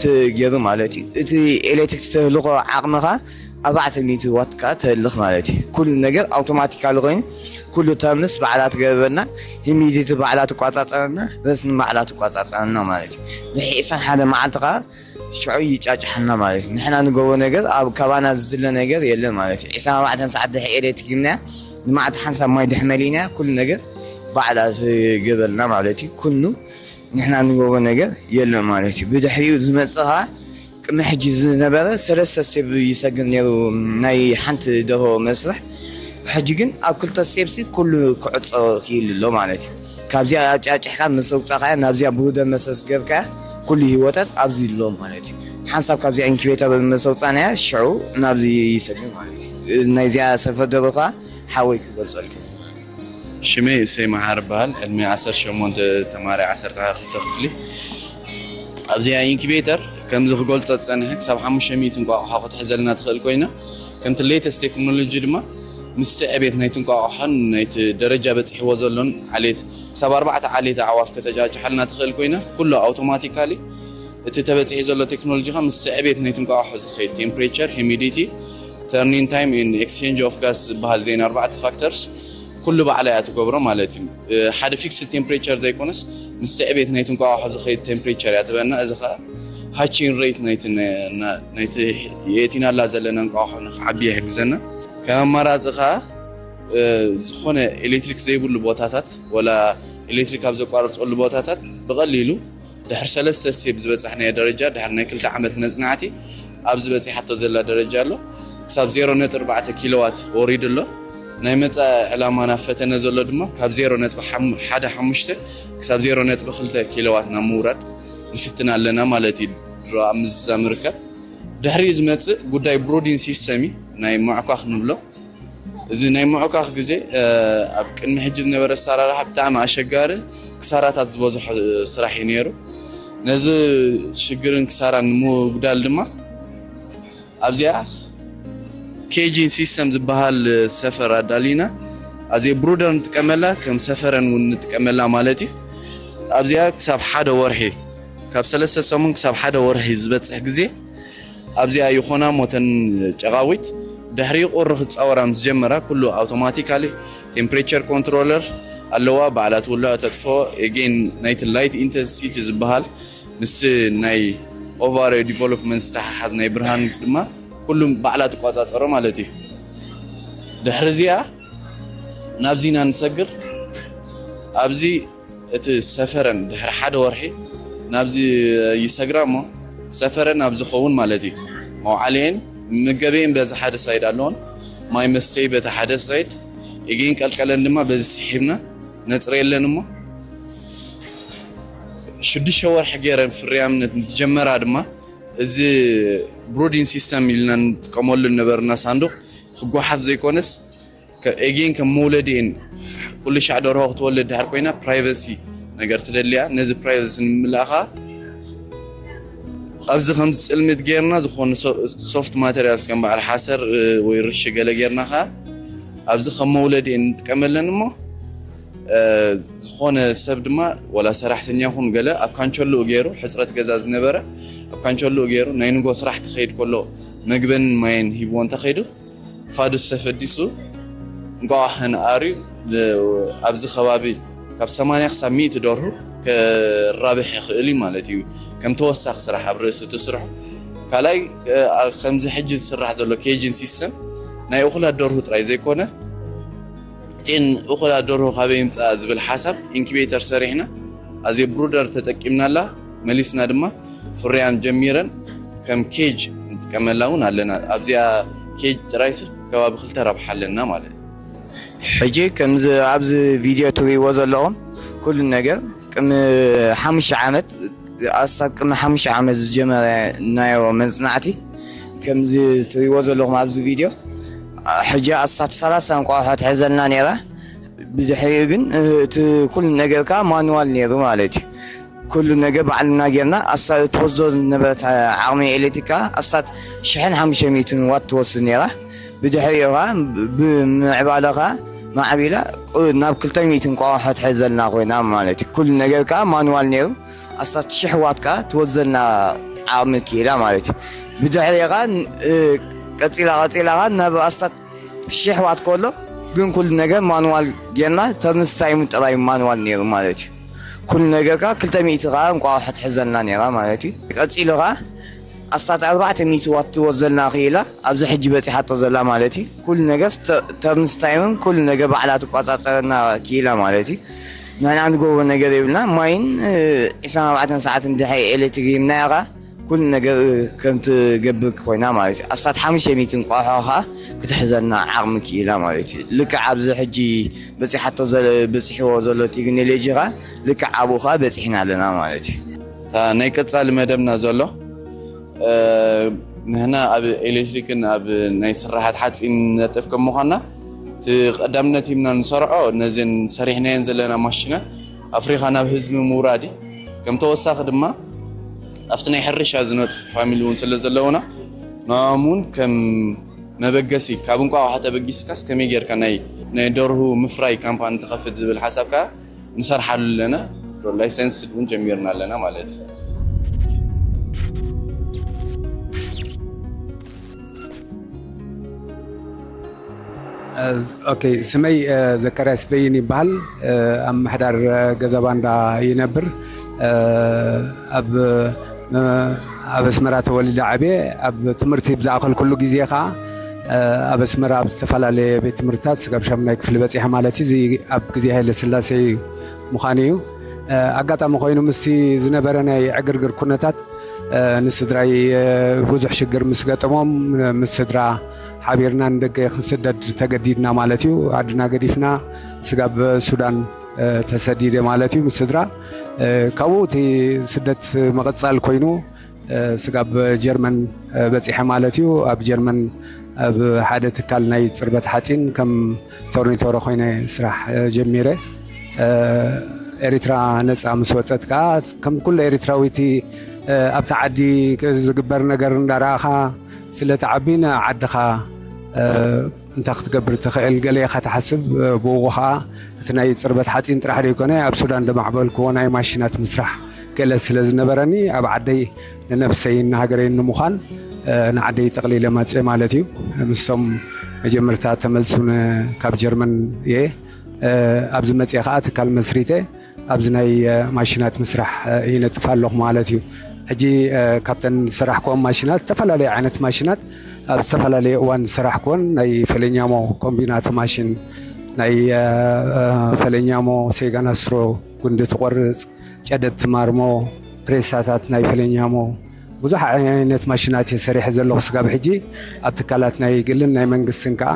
ትገይሩ ማለት እዩ። እቲ ኤሌክትሪክ ተህልኾ ዓቕሚ ከዓ ኣርባዕተ ሚእቲ ዋት ከዓ ተህልኽ ማለት እዩ። ኩሉ ነገር ኣውቶማቲካሊ ኮይኑ ኩሉ ተርምስ ባዕላ ትገብረና፣ ሂሚዲቲ ባዕላ ትቋፃፀረና፣ ረስኒ ባዕላ ትቋፃፀረና ማለት እዩ። ድሕሪ ዒስራን ሓደ መዓልቲ ከዓ ሽዑ ይጫጭሓልና ማለት እዩ። ንሕና ንገብሮ ነገር ኣብ ካባና ዝድለ ነገር የለን ማለት እዩ። ዒስራን ኣርባዕተን ሰዓት ድሕሪ ኤሌክትሪክ ሂብናያ ንመዓልቲ ሓንሳብ ማይ ድሕሪ መሊእናያ ኩሉ ነገር ባዕላ ትገብረልና ማለት እዩ። ኩሉ ንሕና ንገብሮ ነገር የለን ማለት እዩ። ብድሕሪኡ ዝመፅእ ከዓ ቅድሚ ሕጂ ዝነበረ ሰለስተ ስቴፕ ይሰግር ነይሩ ናይ ሓንቲ ደርሆ መስርሕ። ሕጂ ግን ኣብ ክልተ ስቴፕ ሲ ኩሉ ክዕፆ ክኢሉ ኣሎ ማለት እዩ። ካብዚኣ ኣጫጭሕካ ምስ ኣውፃእካያ ናብዚኣ ብሩደር መሰስ ገርካያ ኩሉ ህይወታት ኣብዚ ኣሎ ማለት እዩ። ሓንሳብ ካብዚኣ ኢንኩቤተር ምስ ኣውፃእናያ ሽዑ ናብዚ ይሰግር ማለት እዩ። ናይዚኣ ሰፈር ደርሆ ከዓ ሓወይ ክገልፀልካ። ሽመይ እሰይ መሓሪ እበሃል። ዕድመይ ዓሰርተ ሸሞንተ፣ ተማሪ ዓሰርተ ክልተ ክፍሊ። ኣብዚኣ ኢንኩቤተር ከምዚ ክገልፆ ዝፀንሐ ክሳብ ሓሙሽተ ሚእቲ እንቋቑሖ ክትሕዘልና ትኽእል ኮይና ከምቲ ሌተስት ቴክኖሎጂ ድማ ምስቲ ዕቤት ናይቲ እንቋቑሖን ናይቲ ደረጃ በፂሕዎ ዘሎን ዓሌት ክሳብ ኣርባዕተ ዓሌት ኣዕዋፍ ከተጫጭሓልና ትኽእል ኮይና፣ ኩሉ ኣውቶማቲካሊ እቲ ተበፂሑ ዘሎ ቴክኖሎጂ ኸ ምስቲ ዕቤት ናይቲ እንቋቑሖ ዝኸይድ ቴምፕሬቸር፣ ሂሚዲቲ፣ ተርኒንግ ታይም ኤንድ ኤክስቼንጅ ኦፍ ጋስ ዝበሃል ዜን ኣርባዕተ ፋክተርስ ኩሉ ባዕላ እያ ትገብሮ ማለት እዩ። ሓደ ፊክስድ ቴምፕሬቸር ዘይኮነስ ምስቲ ዕቤት ናይቲ እንቋቑሖ ዝኸይድ ቴምፕሬቸር እያ ትበና። እዚ ኸዓ ሃቺንግ ሬት ናይቲ የእቲናላ ዘለና እንቋቑሖ ንክዓቢ ይሕግዘና። ከም ኣማራፂ ኸዓ ዝኾነ ኤሌክትሪክ ዘይብሉ ቦታታት ወላ ኤሌክትሪክ ኣብ ዘቋርፀሉ ቦታታት ብቐሊሉ ድሕሪ ሰለስተ ስቴፕ ዝበፃሕናዮ ደረጃ ድሕሪ ናይ ክልተ ዓመት መፅናዕቲ ኣብዚ በፂሓቶ ዘላ ደረጃ ኣሎ። ክሳብ ዜሮ ነጥቢ ኣርባዕተ ኪሎዋት ወሪዱ ኣሎ። ናይ መፃኢ ዕላማ ናብ ፈተነ ዘሎ ድማ ካብ ዜሮ ነጥቢ ሓደ ሓሙሽተ ክሳብ ዜሮ ነጥቢ ክልተ ኪሎዋት ናብ ምውራድ ንፍትን ኣለና ማለት እዩ። ድሮ ኣብ ምዝዛም ይርከብ። ድሕሪኡ ዝመፅእ ጉዳይ ብሩዲን ሲስተም እዩ፣ ናይ ምዕኳኽ ንብሎ። እዚ ናይ ምዕኳኽ ግዜ ኣብ ቅድሚ ሕጂ ዝነበረ ኣሰራርሓ ብጣዕሚ ኣሸጋሪ ክሳራታት ዝበዝሖ ስራሕ እዩ ነይሩ። ነዚ ሽግርን ክሳራን ንምውግዳል ድማ ኣብዚኣ ኬጂን ሲስተም ዝበሃል ሰፈር ኣዳሊና። ኣዜ ብሩደር ንጥቀመላ ከም ሰፈረን እውን ንጥቀመላ ማለት እዩ። ኣብዚኣ ክሳብ ሓደ ወርሒ፣ ካብ ሰለስተ ሰሙን ክሳብ ሓደ ወርሒ ዝበፅሕ ግዜ ኣብዚኣ ይኾና ሞተን ጨቓዊት። ድሕሪ ቁሪ ክፃወራ ምስ ጀመራ ኩሉ ኣውቶማቲካሊ ቴምፕሬቸር ኮንትሮለር ኣለዋ፣ ባዕላ ትውልዖ ተጥፍኦ። ኤጌን ናይቲ ላይት ኢንተንሲቲ ዝበሃል ምስ ናይ ኦቫሪ ዲቨሎፕመንት ዝተሓሓዝ ናይ ብርሃን ድማ ኩሉም ባዕላ ትቋፃፀሮ ማለት እዩ። ድሕሪ እዚኣ ናብዚ ኢና ንሰግር። ኣብዚ እቲ ሰፈረን ድሕሪ ሓደ ወርሒ ናብዚ ይሰግራ እሞ ሰፈረን ኣብ ዝኸውን ማለት እዩ። መውዓሊኤን መገቢኤን በዚ ሓደ ሳይድ ኣለዎን ማይ መስተይ በቲ ሓደ ሳይድ፣ እግን ቀልቀለን ድማ በዚ ስሒብና ነፅረየለን እሞ ሽዱሽተ ወርሒ ገይረን ፍርያምነት እንትጀመራ ድማ እዚ ብሩዲን ሲስተም ኢልና ንጥቀመሉ ነበርና ሳንዱቕ ክጓሓፍ ዘይኮነስ፣ ኤጌን ከም መውለዲኤን ኩሉ ሻዕ ደርሆ ክትወልድ ድሕር ኮይና ፕራይቨሲ ነገር ትደልያ። ነዚ ፕራይቨሲ ንምምላእኻ ኣብዚ ከምዚ ፅልምት ጌርና ዝኾኑ ሶፍት ማቴሪያልስ ከም በዓል ሓሰር ወይ ርሺ ገለ ጌርና ኸዓ ኣብዚ ከም መውለዲኤን ንጥቀመለን እሞ ዝኾነ ሰብ ድማ ወላ ሰራሕተኛ ኹን ገለ ኣብ ካንቸሎኡ ገይሩ ሕፅረት ገዛ ዝነበረ ኣብ ካንቸሎኡ ገይሩ ናይ ንጎ ስራሕ ክኸይድ ከሎ መግበን ማየን ሂብዎ እንተኸይዱ ፋዱስ ተፈዲሱ እንቋቑሐን ኣርዩ ኣብዚ ከባቢ ካብ ሰማንያ ክሳብ ሚእቲ ደርሁ ከራብሕ ይኽእል እዩ ማለት እዩ። ከም ተወሳኺ ስራሕ ኣብ ርእሲ እቲ ስርሑ ካልኣይ ከምዚ ሕጂ ዝስራሕ ዘሎ ኬጅን ሲስተም ናይ እኹላት ደርሁ ጥራይ ዘይኮነ እቲን እኹላት ደርሁ ካበይ ይምፃ ዝብል ሓሳብ ኢንኩቤተር ሰሪሕና ኣዜ ብሩደር ተጠቂምናላ መሊስና ድማ ፍርያም ጀሚረን ከም ኬጅ ንጥቀመላ እውን ኣለና። ኣብዚኣ ኬጅ ጥራይሲ ከባቢ ክልተ ረብሓ ኣለና ማለት እዩ። ሕጂ ከምዚ ኣብዚ ቪድዮ ትሪእዎ ዘለኹም ኩሉ ነገር ቅሚ ሓሙሽተ ዓመት ኣስታት ቅሚ ሓሙሽተ ዓመት ዝጀመረ ናዮ መፅናዕቲ ከምዚ ትሪእዎ ዘለኹም ኣብዚ ቪድዮ ሕጂ ኣስታት ሰላሳ እንቋቑሖ ትሕዘልና ነይራ። ብድሕሪኡ ግን እቲ ኩሉ ነገርካ ማኑዋል ነይሩ ማለት እዩ። ኩሉ ነገር ባዕልና ጌርና ኣሳ ትወስዶ ዝነበረት ዓቕሚ ኤሌክትሪካ ኣስታት ሽሕን ሓሙሽተ ሚእትን ዋት ትወስድ ነይራ። ብድሕሪኡ ኸዓ ብምዕባለ ኸዓ ማዕቢላ ናብ ክልተ ሚእትን እንቋቑሖ ትሕዘልና ኮይና ማለት እዩ። ኩሉ ነገር ከዓ ማኑዋል ነይሩ። ኣስታት ሽሕ ዋት ከዓ ትወስደልና ዓቕሚ ክኢላ ማለት እዩ። ብድሕሪኡ ኸዓ ቀፂላ ቀፂላ ኸዓ ናብ ኣስታት ሽሕ ዋት ከሎ ግን ኩሉ ነገር ማኑዋል ጌርና ተርንስታይሙ ጥራይ ማኑዋል ነይሩ ማለት እዩ። ኩሉ ነገር ከዓ ክልተ ሚእቲ ከዓ እንቋቑሖ ትሕዘልና ነይራ ማለት እዩ። ቀፂሉ ከዓ ኣስታት ኣርባዕተ ሚእቲ ዋት ትወዘልና ክኢላ ኣብዚ ሕጂ በፂሓቶ ዘላ ማለት እዩ። ኩሉ ነገር ተርንስታይምን ኩሉ ነገር ባዕላ ትቋፃፀረና ክኢላ ማለት እዩ። ንሕና ንገብሮ ነገር የብልና። ማይን ዒስራን ኣርባዕተን ሰዓት እንድሕር ኤሌክትሪክ ሂብናዮ ከዓ ኩሉ ነገር ከም ትገብር ኮይና ማለት እዩ። ኣስታት ሓሙሽተ ሚእቲ እንቋቑሖ ከዓ ክትሕዘና ዓቕሚ ክኢላ ማለት እዩ። ልክዕ ኣብዚ ሕጂ በፂሓቶ በፂሕዎ ዘሎ ቴክኖሎጂ ከዓ ልክዕ ኣብኡ ከዓ በፂሕና ኣለና ማለት እዩ። እታ ናይ ቀፃሊ መደብና ዘሎ ንህና ኣብ ኤሌክትሪክን ኣብ ናይ ስራሓት ሓፂን ነጥፍ ከም ምዃንና እቲ ቀዳምነት ሂብና ንሰርዖ ነዘን ሰሪሕናየን ዘለና ማሽናት ኣፍሪኻ ናብ ህዝቢ ምውራድ እዩ። ከም ተወሳኺ ድማ ኣብቲ ናይ ሕርሻ ዝነጥፉ ፋሚሊ እውን ስለ ዘለውና ንኦም እውን ከም መበገሲ ካብ እንቋቑሖ ተበጊስካስ ከመይ ጌርካ ናይ ናይ ደርሁ ምፍራይ ካምፓኒ ትኸፍት ዝብል ሓሳብ ከኣ ንሰርሓሉ ኣለና። ላይሰንስ እውን ጀሚርና ኣለና ማለት እዩ። ኦኬ፣ ስመይ ዘካርያስ በይን ይበሃል። ኣብ ምሕዳር ገዛ ባንዳ ይነብር። ኣብ ኣብ ኣስመራ ተወሊደ ዓብየ። ኣብ ትምህርቲ ብዝኣኸልኩሉ ግዜ ከዓ ኣብ ኣስመራ ኣብ ዝተፈላለየ ቤት ትምህርትታት ስጋብ ሻሙናይ ክፍሊ በፂሐ ማለት እዩ። እዚ ኣብ ግዜ ሃይለ ስላሴ ምዃኑ እዩ። ኣጋጣሚ ኮይኑ ምስቲ ዝነበረ ናይ ዕግርግር ኩነታት ንስድራይ ብዙሕ ሽግር ምስ ገጠሞም ምስ ስድራ ሓቢርና ንደገ ክንስደድ ተገዲድና ማለት እዩ። ዓድና ገዲፍና ስጋብ ሱዳን ተሰዲደ ማለት እዩ ምስ ስድራ። ካብኡ እቲ ስደት መቐጻል ኮይኑ ስጋብ ጀርመን በፂሐ ማለት እዩ። ኣብ ጀርመን ኣብ ሓደ ትካል ናይ ፅርበት ሓፂን ከም ቶርኒቶሮ ኮይነ ስራሕ ጀሚረ። ኤሪትራ ነፃ ምስ ወፀት ከዓ ከም ኩሉ ኤሪትራዊቲ ኣብቲ ዓዲ ዝግበር ነገር እንዳረኣኻ ስለትዓቢ ንዓድኻ እንታይ ክትገብር ትኽእል ገለ ኢኻ ትሓስብ። ብኡ ከዓ እቲ ናይ ፅርበት ሓፂን ጥራሕ ዘይኮነ ኣብ ሱዳን ደማዕበልክዎ ናይ ማሽናት ምስራሕ ክእለት ስለ ዝነበረኒ ኣብ ዓደይ ንነብሰይን ንሃገረይን ንምዃን ንዓደይ ጠቕሊለ መፅእ ማለት እዩ። ምስቶም መጀመርታ ተመልሱን ካብ ጀርመን እየ። ኣብዚ መፅአ ከዓ ትካል መስሪተ ኣብዚ ናይ ማሽናት ምስራሕ ይነጥፍ ኣለኹ ማለት እዩ። ሕጂ ካብተን ዝሰራሕክዎም ማሽናት ዝተፈላለዩ ዓይነት ማሽናት ኣብ ዝተፈላለየ እዋን ዝሰራሕክዎን ናይ ፈለኛሞ ኮምቢናቶ ማሽን፣ ናይ ፈለኛሞ ሴጋናስትሮ፣ ጉንዲ ትቆርፅ፣ ጨደት ትማርሞ፣ ፕሬሳታት ናይ ፈለኛሞ፣ ብዙሕ ዓይነት ማሽናት እየ ሰሪሐ ዘለኹ ስጋብ ሕጂ ኣብ ትካላት ናይ ግልን ናይ መንግስትን ከዓ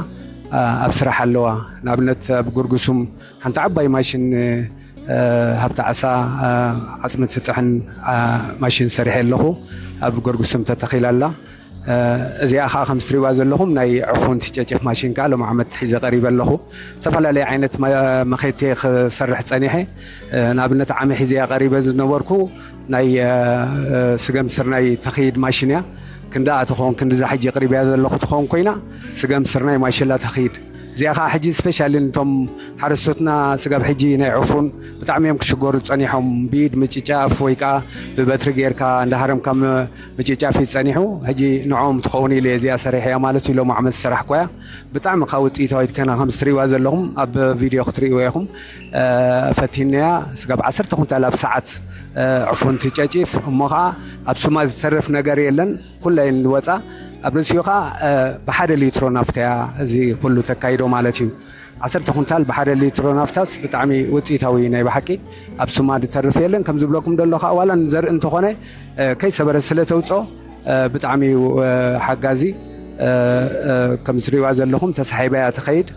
ኣብ ስራሕ ኣለዋ። ንኣብነት ኣብ ጉርጉሱም ሓንቲ ዓባይ ማሽን ሃብቲ ዓሳ ዓፅሚ ትጥሕን ማሽን ሰሪሐ ኣለኹ። ኣብ ጎርጉስም ተተኺላ ኣላ። እዚኣ ከዓ ከም ትሪእዋ ዘለኹም ናይ ዕፉን ትጨጭፍ ማሽን ከዓ ሎም ዓመት ሒዘ ቀሪበ ኣለኹ። ዝተፈላለየ ዓይነት መኸቲ ክሰርሕ ፀኒሐ። ንኣብነት ዓሚ ሒዘያ ቀሪበ ዝነበርኩ ናይ ስገም ስርናይ ተኽይድ ማሽን እያ። ክንዳኣ ትኸውን ክንዲዛ ሕጂ ቅሪብያ ዘለኹ ትኸውን ኮይና ስገም ስርናይ ማሽላ ተኽይድ። እዚኣ ከዓ ሕጂ ስፔሻሊ ነቶም ሓረስቶትና ስጋብ ሕጂ ናይ ዕፉን ብጣዕሚ እዮም ክሽገሩ ፀኒሖም። ብኢድ ምጭጫፍ ወይ ከዓ ብበትሪ ጌርካ እንዳሃረምካ ምጭጫፍ እዩ ፀኒሑ። ሕጂ ንዕኦም ትኸውን ኢለ እዚኣ ሰሪሐያ ማለት እዩ። ሎም ዓመት ዝሰራሕኳያ ብጣዕሚ ካብ ውፅኢታዊት ከና ከም ትሪእዋ ዘለኹም ኣብ ቪድዮ ክትሪእዎ ኢኹም። ፈቲነያ ስጋብ ዓሰርተ ኩንታል ኣብ ሰዓት ዕፉን ትጨጪፍ እሞ ከዓ ኣብ ሱማ ዝተርፍ ነገር የለን። ኩለን ዝወፃ ኣብ ርእሲኡ ከዓ ብሓደ ሊትሮ ናፍታ እያ እዚ ኩሉ ተካይዶ ማለት እዩ። ዓሰርተ ኩንታል ብሓደ ሊትሮ ናፍታስ ብጣዕሚ ውፅኢታዊ ናይ ብሓቂ ኣብ ሱማ ዝተርፍ የለን። ከም ዝብለኩም ዘሎ ከዓ ዋላ ንዘርኢ እንተኾነ ከይሰበረ ስለ ተውፅኦ ብጣዕሚ እዩ ሓጋዚ። ከም ዝሪእዋ ዘለኹም ተሳሒባ እያ ትኸይድ።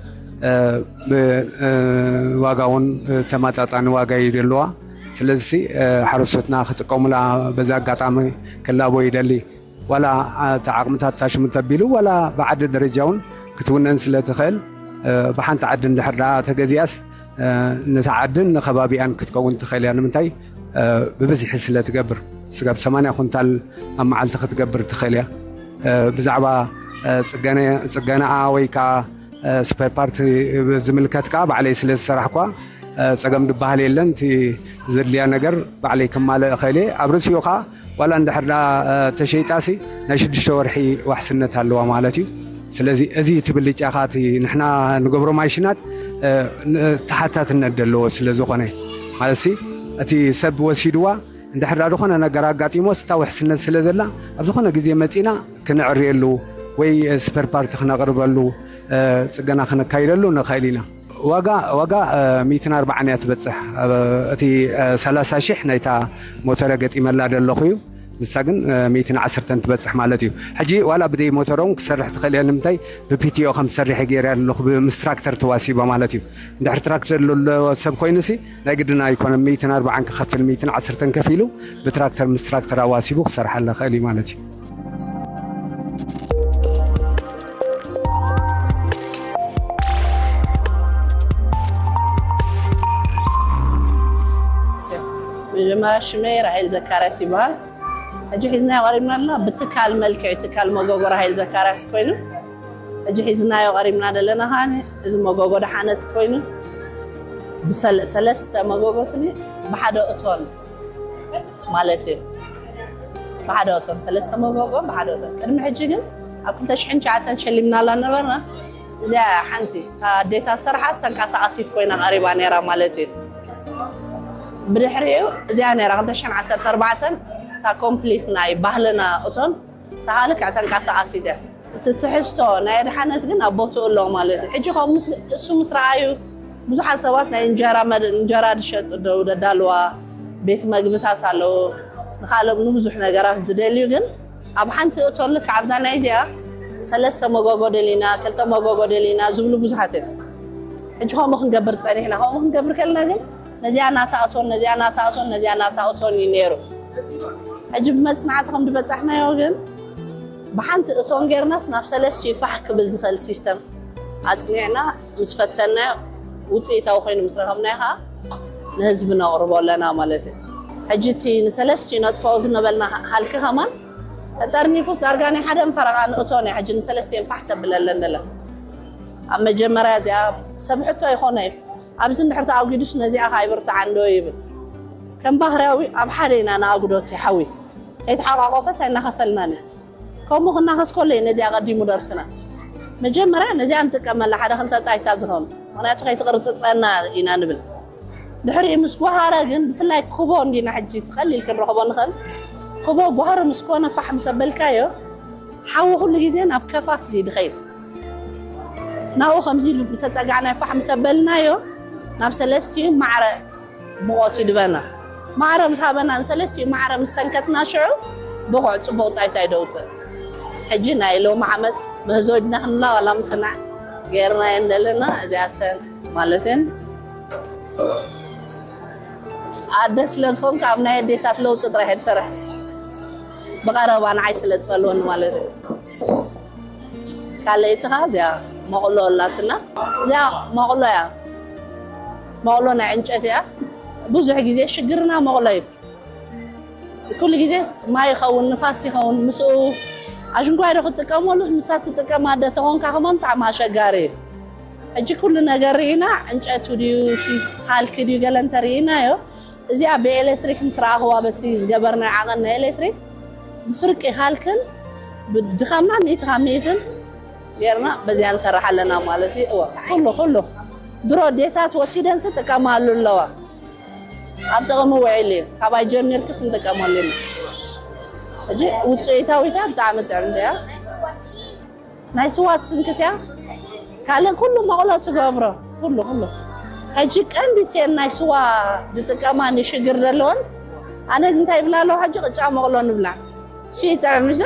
ዋጋ እውን ተመጣጣኒ ዋጋ እዩ ዘለዋ። ስለዚ ሓረስቶትና ክጥቀሙላ በዚ ኣጋጣሚ ክላቦ ይደሊ። ዋላ እቲ ዓቕምታት ታሽሙ ተቢሉ ዋላ ብዓዲ ደረጃ እውን ክትውነን ስለ ትኽእል ብሓንቲ ዓዲ እንድሕር ደኣ ተገዚኣስ ነታ ዓድን ንከባቢኣን ክትከውን ትኽእል እያ። ንምንታይ ብብዝሒ ስለ ትገብር ስጋብ ሰማንያ ኩንታል ኣብ መዓልቲ ክትገብር ትኽእል እያ። ብዛዕባ ፅገነኣ ወይ ከዓ ስፐር ፓርት ዝምልከት ከዓ ባዕለይ ስለ ዝሰራሕኳ ፀገም ዝበሃል የለን። እቲ ዘድልያ ነገር ባዕለይ ክማልእ እኽእል እየ። ኣብ ርእሲኡ ከዓ ዋላ እንድሕር ደኣ ተሸይጣሲ ናይ ሽዱሽተ ወርሒ ዋሕስነት ኣለዋ ማለት እዩ። ስለዚ እዚ እቲ ብልጫ ከዓ እቲ ንሕና ንገብሮ ማሽናት ተሓታትነት ዘለዎ ስለ ዝኾነ ማለት እቲ ሰብ ወሲድዋ እንድሕር ደኣ ዝኾነ ነገር ኣጋጢሞስ እታ ውሕስነት ስለ ዘላ ኣብ ዝኾነ ግዜ መፂና ክነዕርየሉ ወይ ስፐር ፓርቲ ክነቕርበሉ ፅገና ክነካይደሉ ንኽእል ኢና። ዋጋ ዋጋ ሚእትን ኣርባዓን እያ ትበፅሕ። እቲ ሰላሳ ሽሕ ናይታ ሞተረ ገጢመላ ዘለኹ እዩ። ንሳ ግን ሚእትን ዓሰርተን ትበፅሕ ማለት እዩ። ሕጂ ዋላ ብደይ ሞተሮም ክሰርሕ ትኽእል እያ። ንምንታይ ብፒቲኦ ከም ትሰርሕ ገይረ ኣለኹ ምስ ትራክተር ተዋሲባ ማለት እዩ። እንድሕር ትራክተር ዘለዎ ሰብ ኮይኑሲ ናይ ግድና ኣይኮነን ሚእትን ኣርባዓን ክኸፍል ሚእትን ዓሰርተን ከፊሉ ብትራክተር ምስ ትራክተር ኣዋሲቡ ክሰርሓለ ክእል እዩ ማለት እዩ። መጀመርያ ሽመይ ራሄል ዘካርያስ ይበሃል። ሕጂ ሒዝናዮ ቀሪብና ኣለና ብትካል መልክዕ ትካል መጎጎ ራሄል ዘካርያስ ኮይኑ ሕጂ ሒዝናዮ ቀሪብና ዘለና ከዓኒ እዚ መጎጎ ደሓነት ኮይኑ ብሰለ- ሰለስተ መጎጎ ስኒ ብሓደ እቶን ማለት እዩ። ብሓደ እቶን ሰለስተ መጎጎ ብሓደ እቶን። ቅድሚ ሕጂ ግን ኣብ ክልተ ሽሕን ትሽዓተን ሸሊምናላ ነበርና። እዚኣ ሓንቲ ኣዴታት ሰርሓ ተንቀሳቓሲት ኮይና ቀሪባ ነይራ ማለት እዩ። ብድሕሪኡ እዚኣ ነይራ ክልተ ሽሕን ዓሰርተ ኣርባዕተን እታ ኮምፕሊት ናይ ባህልና እቶን ሰሓ ልክዕ ተንቀሳቓሲት እያ። እቲ ትሕዝቶ ናይ ኣድሓነት ግን ኣብ ቦትኡ ኣሎ ማለት እዩ። ሕጂ ከምኡ ምስ- እሱ ምስ ረኣዩ ብዙሓት ሰባት ናይ እንጀራ መድ- እንጀራ ዝሸጡ ደው ደዳልዋ ቤት መግብታት ኣለዉ። ንካልኦም ንብዙሕ ነገራት ዝደልዩ ግን ኣብ ሓንቲ እቶን ልክዕ ኣብዛ ናይ እዚኣ ሰለስተ መጎጎ ደሊና ክልተ መጎጎ ደሊና ዝብሉ ብዙሓት እዮም። ሕጂ ከምኡ ክንገብር ጸኒሕና። ከምኡ ክንገብር ከልና ግን ነዚኣ ናታ እቶን ነዚኣ ናታ እቶን ነዚኣ ናታ እቶን እዩ ነይሩ። ሕጂ ብመጽናዕቲ ከም ዝበጻሕናዮ ግን ብሓንቲ እቶን ጌርናስ ናብ ሰለስቲኡ ፋሕ ክብል ዝኽእል ሲስተም ኣጽኒዕና ምስ ፈተናዮ ውፅኢታዊ ኮይኑ ምስ ረኸብናዮ ከዓ ንህዝቢ ነቕርቦ ኣለና ማለት እዩ። ሕጂ እቲ ንሰለስቲኡ ነጥፍኦ ዝነበልና ሃልኪ ከማን ተጠርኒፉስ ዳርጋ ናይ ሓደ ፈረቓ ንእቶን እያ ሕጂ ንሰለስቲኤን ፋሕ ተብለለን ዘላ። ኣብ መጀመርያ እዚኣ ሰብ ሕቶ ይኾነ እዩ። ኣብዚ እንድሕር ተኣጒዱስ ነዚኣ ከ ኣይብርትዓን ዶ ይብል። ከም ባህርያዊ ኣብ ሓደ ኢና ንኣጉዶ እቲ ሓዊ። ከይተሓቋቆፈስ ኣይናኸሰልናን እዩ። ከምኡ ክናኸስ ከሎ እዩ ነዚ ኣቐዲሙ ደርስና። መጀመርያ ነዚኣ ንጥቀመላ ሓደ ክልተ ጣይታ ዝኸውን። ምኽንያቱ ከይትቕርጽጸና ኢና ንብል። ድሕሪኡ ምስ ጓሃረ ግን ብፍላይ ክቦ እንዲና ሕጂ እቲ ቀሊል ክንረኽቦ ንኽእል። ክቦ ጓህሪ ምስ ኮነ ፋሕ ምስ ኣበልካዮ ሓዊ ኩሉ ግዜ ናብ ከፋት እዩ ዝኸይድ። ናብኡ ከምዚ ኢሉ ምስ ኣጸጋዕናዮ ፋሕ ምስ ኣበልናዮ ናብ ሰለስቲኡ ማዕረ ሙቐት ይድበና። ማዕረ ምስ ሃበና ንሰለስቲኡ ማዕረ ምስ ሰንከትና ሽዑ ብቑዕ ጽቡቕ ጣይታ ይደውጽእ። ሕጂ ናይ ሎሚ ዓመት ምህዞ ኢድና ክንብላ ዋላ ምስናዕ ገይርናየን ዘለና እዚኣተን ማለትን ኣደ ስለ ዝኾንካ ኣብ ናይ ኣዴታት ለውጢ ጥራሕ እየ ዝሰርሕ። ብቐረባ ንዓይ ስለ ዝጸልወኒ ማለት እዩ። ካልኣይቲ ኸዓ እዚኣ መቕሎ ኣላትና። እዚኣ መቕሎ እያ። መቕሎ ናይ ዕንጨት እያ። ብዙሕ ግዜ ሽግርና መቕሎ እዩ። ኩሉ ግዜ ማይ ይኸውን፣ ንፋስ ይኸውን፣ ምስኡ ኣሽንኳይ ዶ ክትጥቀመሉ፣ ምሳ ትጥቀም ኣደ ተኾንካ ከማን ብጣዕሚ ኣሸጋሪ እዩ። ሕጂ ኩሉ ነገር ርኢና፣ ዕንጨቱ ድዩ፣ እቲ ሃልኪ ድዩ፣ ገለ እንተርኢናዮ፣ እዚኣ ብኤሌክትሪክ ምስ ረኣኽዋ በቲ ዝገበርናዮ ዓቐን ናይ ኤሌክትሪክ፣ ብፍርቂ ሃልክን ብድኻምና ሚእቲ ካብ ሚእትን ጌርና በዚኣ ንሰርሕ ኣለና ማለት እዩ። እወ፣ ኩሉ፣ ኩሉ። ድሮ ኣዴታት ወሲደን ዝጥቀማሉ ኣለዋ። ኣብ ጥቕሚ ውዒሉ እዩ። ካባይ ጀሚርክስ ንጥቀመሉ ኢና። ሕጂ ውፅኢታዊታ ብጣዕሚ ጥዕምቲ እያ። ናይ ስዋ ትስንክት እያ። ካልእ ኩሉ መቕሎ ትገብሮ። ኩሉ፣ ኩሉ። ሕጂ ቀንዲ እተን ናይ ስዋ ዝጥቀማ ንሽግር ዘለወን። ኣነ ግን እንታይ ይብላ ኣለኹ ሕጂ ቅጫ መቕሎ ንብላዕ። እሱ ይጥዕም ምሽ?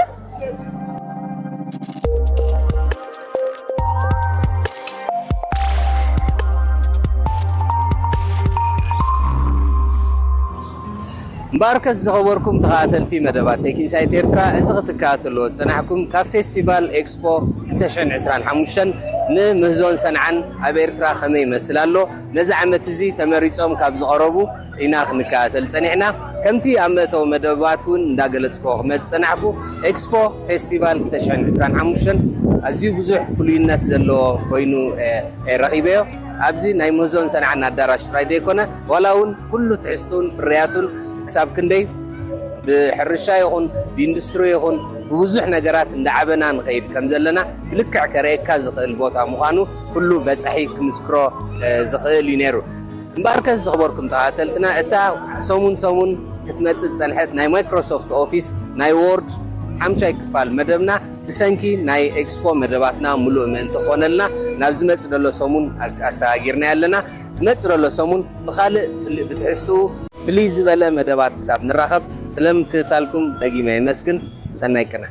እምበኣርከስ ዝኸበርኩም ተኸታተልቲ መደባት ቴክ ኢንሳይት ኤርትራ፣ እዚ ክትከታተልዎ ዝጸናሕኩም ካብ ፌስቲቫል ኤክስፖ ክልተ ሽሕን ዕስራን ሓሙሽተን ንምህዞን ሰንዓን ኣብ ኤርትራ ከመይ ይመስል ኣሎ፣ ነዚ ዓመት እዚ ተመሪጾም ካብ ዝቐረቡ ኢና ክንከታተል ጸኒሕና። ከምቲ ኣብ መእተዊ መደባት እውን እንዳገለጽክዎ ክመጽእ ዝጸናሕኩ፣ ኤክስፖ ፌስቲቫል ክልተ ሽሕን ዕስራን ሓሙሽተን ኣዝዩ ብዙሕ ፍሉይነት ዘለዎ ኮይኑ፣ እ፣ እ፣ ረኺበዮ። ኣብዚ ናይ ምህዞን ሰንዓን ኣዳራሽ ጥራይ ዘይኮነ፣ ዋላ እውን ኩሉ ትሕዝቱን ፍርያቱን ክሳብ ክንደይ ብሕርሻ ይኹን ብኢንዱስትሪ ይኹን ብብዙሕ ነገራት እንዳዓበና ንኸይድ ከም ዘለና ብልክዕ ከርእየካ ዝኽእል ቦታ ምዃኑ ኩሉ በጻሒ ክምስክሮ፣ እ፣ ዝኽእል እዩ ነይሩ። እምበኣርከስ ዝኸበርኩም ተኸታተልትና፣ እታ ሰሙን ሰሙን ክትመጽእ ዝጸንሐት ናይ ማይክሮሶፍት ኦፊስ ናይ ዎርድ ሓምሻይ ክፋል መደብና ብሰንኪ ናይ ኤክስፖ መደባትና ምሉእ ምእንቲ ክኾነልና ናብ ዝመጽእ ዘሎ ሰሙን ኣግ-፣ ኣሰጋጊርና ኣለና። ዝመጽእ ዘሎ ሰሙን ብኻልእ ፍል-፣ ብትሕዝትኡ ፍልይ ዝበለ መደባት ክሳብ ንራኸብ፣ ስለ ምክትታልኩም ደጊመ የመስግን። ሰናይ ቅነ።